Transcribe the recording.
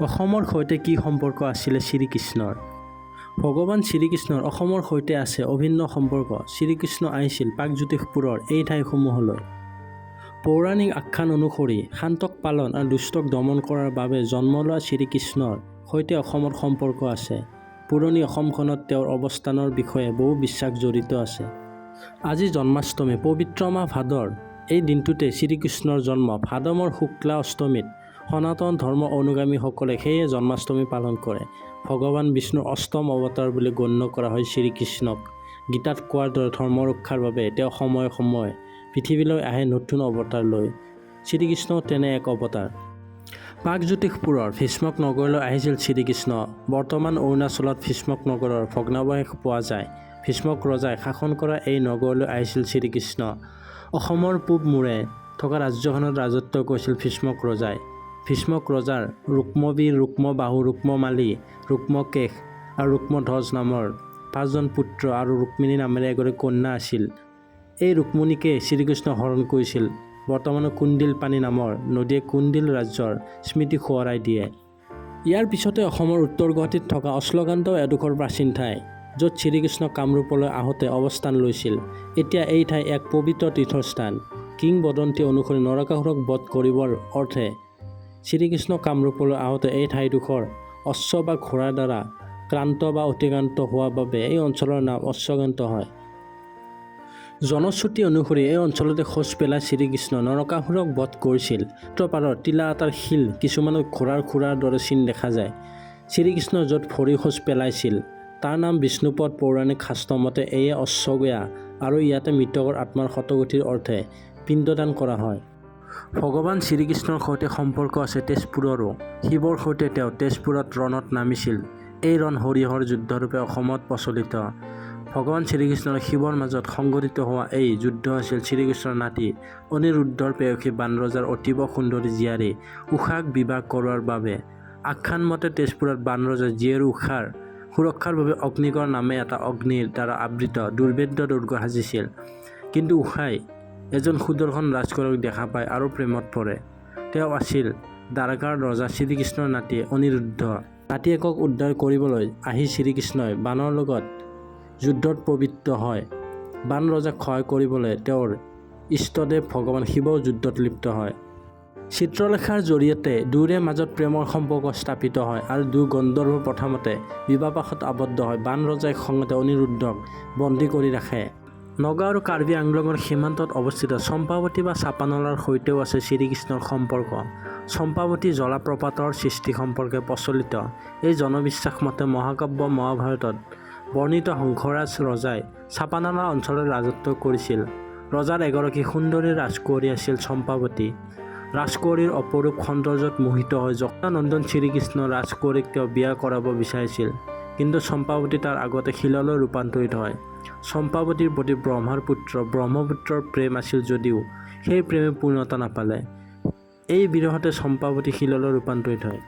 অসমৰ সৈতে কি সম্পৰ্ক আছিলে শ্ৰীকৃষ্ণৰ? ভগৱান শ্ৰীকৃষ্ণৰ অসমৰ সৈতে আছে অভিন্ন সম্পৰ্ক। শ্ৰীকৃষ্ণ আহিছিল প্ৰাগজ্যোতিষপুৰৰ এই ঠাইসমূহলৈ। পৌৰাণিক আখ্যান অনুসৰি শান্তক পালন আৰু দুষ্টক দমন কৰাৰ বাবে জন্ম লোৱা শ্ৰীকৃষ্ণৰ সৈতে অসমৰ সম্পৰ্ক আছে। পুৰণি অসমখনত তেওঁৰ অৱস্থানৰ বিষয়ে বহু বিশ্বাস জড়িত আছে। আজি জন্মাষ্টমী। পবিত্ৰ মাহ ভাদৰ এই দিনটোতে শ্ৰীকৃষ্ণৰ জন্ম। ভাদ মাহৰ শুক্লা অষ্টমীত সনাতন ধৰ্ম অনুগামীসকলে সেয়ে জন্মাষ্টমী পালন কৰে। ভগৱান বিষ্ণুৰ অষ্টম অৱতাৰ বুলি গণ্য কৰা হয় শ্ৰীকৃষ্ণক। গীতাত কোৱাৰ দৰে ধৰ্ম ৰক্ষাৰ বাবে তেওঁ সময়ে সময়ে পৃথিৱীলৈ আহে নতুন অৱতাৰ লৈ। শ্ৰীকৃষ্ণও তেনে এক অৱতাৰ। প্ৰাগজ্যোতিষপুৰৰ ভীষ্মক নগৰলৈ আহিছিল শ্ৰীকৃষ্ণ। বৰ্তমান অৰুণাচলত ভীষ্মক নগৰৰ ভগ্নাৱশেষ পোৱা যায়। ভীষ্মক ৰজাই শাসন কৰা এই নগৰলৈ আহিছিল শ্ৰীকৃষ্ণ। অসমৰ পূব মূৰে থকা ৰাজ্যখনত ৰাজত্ব কৰিছিল ভীষ্মক ৰজাই। ভীষ্মক ৰজাৰ ৰুক্মবীৰ, ৰুক্মবাহু, ৰুক্মমালী, ৰুক্মকেশ আৰু ৰুক্মধ্বজ নামৰ পাঁচজন পুত্ৰ আৰু ৰুক্মিণী নামেৰে এগৰাকী কন্যা আছিল। এই ৰুক্মিণীকে শ্ৰীকৃষ্ণই হৰণ কৰিছিল। বৰ্তমানৰ কুণ্ডিল পানী নামৰ নদীয়ে কুণ্ডিল ৰাজ্যৰ স্মৃতি সোঁৱৰাই দিয়ে। ইয়াৰ পিছতে অসমৰ উত্তৰ গুৱাহাটীত থকা অশ্লকান্তও এডোখৰ প্ৰাচীন ঠাই, য'ত শ্ৰীকৃষ্ণ কামৰূপলৈ আহোঁতে অৱস্থান লৈছিল। এতিয়া এই ঠাই এক পবিত্ৰ তীৰ্থস্থান। কিংবদন্তি অনুসৰি নৰকাসুৰক বধ কৰিবৰ অৰ্থে শ্ৰীকৃষ্ণ কামৰূপলৈ আহোঁতে এই ঠাইডোখৰ অশ্ব বা ঘোঁৰাৰ দ্বাৰা ক্ৰান্ত বা অতিক্ৰান্ত হোৱাৰ বাবে এই অঞ্চলৰ নাম অশ্বক্ৰান্ত হয়। জনশ্ৰুতি অনুসৰি এই অঞ্চলতে খোজ পেলাই শ্ৰীকৃষ্ণই নৰকাসুৰক বধ কৰিছিল। পাৰৰ টিলা এটাৰ শিল কিছুমানত ঘোঁৰাৰ খুৰাৰ দৰে চিন দেখা যায়। শ্ৰীকৃষ্ণই য'ত ভৰি খোজ পেলাইছিল, তাৰ নাম বিষ্ণুপদ। পৌৰাণিক শাস্ত্ৰমতে এয়ে অশ্বগয়া আৰু ইয়াতে মৃতকৰ আত্মাৰ সদ্গতিৰ অৰ্থে পিণ্ডদান কৰা হয়। ভগৱান শ্ৰীকৃষ্ণৰ সৈতে সম্পৰ্ক আছে তেজপুৰৰো। শিৱৰ সৈতে তেওঁ তেজপুৰত ৰণত নামিছিল। এই ৰণ হৰিহৰ যুদ্ধৰূপে অসমত প্ৰচলিত। ভগৱান শ্ৰীকৃষ্ণ আৰু শিৱৰ মাজত সংঘটিত হোৱা এই যুদ্ধ আছিল শ্ৰীকৃষ্ণৰ নাতি অনিৰুদ্ধৰ প্ৰেয়সী বাণৰজাৰ অতীৱ সুন্দৰী জীয়াৰী ঊষাক বিবাহ কৰোৱাৰ বাবে। আখ্যান মতে তেজপুৰত বাণৰজাই জীয়ৰী ঊষাৰ সুৰক্ষাৰ বাবে অগ্নিগড় নামে এটা অগ্নিৰ দ্বাৰা আবৃত দুৰ্ভেদ্য দুৰ্গ সাজিছিল। কিন্তু ঊষাই এজন সুদৰ্শন ৰাজকোঁৱৰক দেখা পায় আৰু প্ৰেমত পৰে। তেওঁ আছিল দ্বাৰকাৰ ৰজা শ্ৰীকৃষ্ণৰ নাতি অনিৰুদ্ধ। নাতিয়েকক উদ্ধাৰ কৰিবলৈ আহি শ্ৰীকৃষ্ণই বাণৰ লগত যুদ্ধত প্ৰবৃত্ত হয়। বাণ ৰজাক সহায় কৰিবলৈ তেওঁৰ ইষ্টদেৱ ভগৱান শিৱও যুদ্ধত লিপ্ত হয়। চিত্ৰলেখাৰ জৰিয়তে দুয়োৰে মাজত প্ৰেমৰ সম্পৰ্ক স্থাপিত হয় আৰু দুয়ো গন্ধৰ্ব প্ৰথামতে বিবাহপাশত আবদ্ধ হয়। বাণ ৰজাই খঙতে অনিৰুদ্ধক বন্দী কৰি ৰাখে। নগাঁও আৰু কাৰ্বি আংলঙৰ সীমান্তত অৱস্থিত চম্পাৱতী বা চাপানলাৰ সৈতেও আছে শ্ৰীকৃষ্ণৰ সম্পৰ্ক। চম্পাৱতী জলপ্ৰপাতৰ সৃষ্টি সম্পৰ্কে প্ৰচলিত এই জনবিশ্বাস মতে মহাকাব্য মহাভাৰতত বৰ্ণিত হংসৰাজ ৰজাই চাপানলা অঞ্চলত ৰাজত্ব কৰিছিল। ৰজাৰ এগৰাকী সুন্দৰী ৰাজকুঁৱৰী আছিল চম্পাৱতী। ৰাজকুঁৱৰীৰ অপৰূপ সৌন্দৰ্যত মোহিত হৈ যশোদানন্দন শ্ৰীকৃষ্ণ ৰাজকুঁৱৰীক তেওঁ বিয়া কৰাব বিচাৰিছিল। কিন্তু চম্পাৱতী তাৰ আগতে শিললৈ ৰূপান্তৰিত হয়। চম্পাৱতীৰ প্ৰতি ব্ৰহ্মাৰ পুত্ৰ ব্ৰহ্মপুত্ৰৰ প্ৰেম আছিল যদিও সেই প্ৰেমে পূৰ্ণতা নাপালে। এই বিৰহতে চম্পাৱতী শিললৈ ৰূপান্তৰিত হয়।